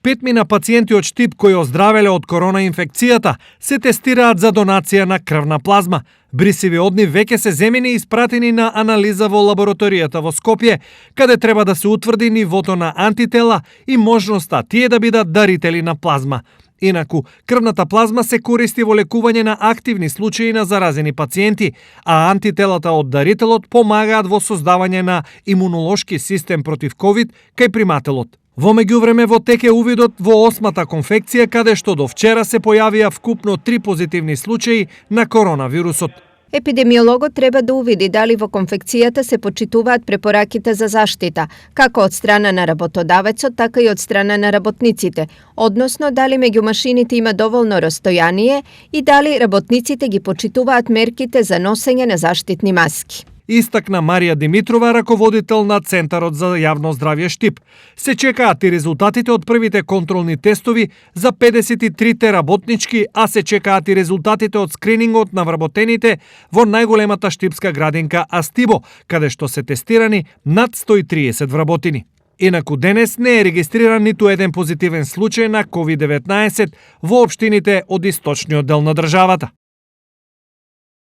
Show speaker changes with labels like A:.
A: 5 пациенти од Штип кои оздравеле од корона инфекцијата се тестираат за донација на крвна плазма. Брисиви од нив веќе се земени и испратени на анализа во лабораторијата во Скопје, каде треба да се утврди нивото на антитела и можноста тие да бидат дарители на плазма. Инаку, крвната плазма се користи во лекување на активни случаи на заразени пациенти, а антителата од дарителот помагаат во создавање на имунолошки систем против ковид кај примателот. Во меѓувреме во тек е увидот во 8-та конфекција, каде што до вчера се појавија вкупно 3 позитивни случаи на коронавирусот.
B: Епидемиологот треба да увиди дали во конфекцијата се почитуваат препораките за заштита, како од страна на работодавецот, така и од страна на работниците, односно дали меѓу машините има доволно растојание и дали работниците ги почитуваат мерките за носење на заштитни маски.
A: Истакна Марија Димитрова, раководител на Центарот за јавно здравје Штип. Се чекаат и резултатите од првите контролни тестови за 53 работнички, а се чекаат и резултатите од скринингот на вработените во најголемата штипска градинка Астибо, каде што се тестирани над 130 вработени. Инаку денес не е регистриран ниту еден позитивен случај на COVID-19 во општините од источниот дел на државата.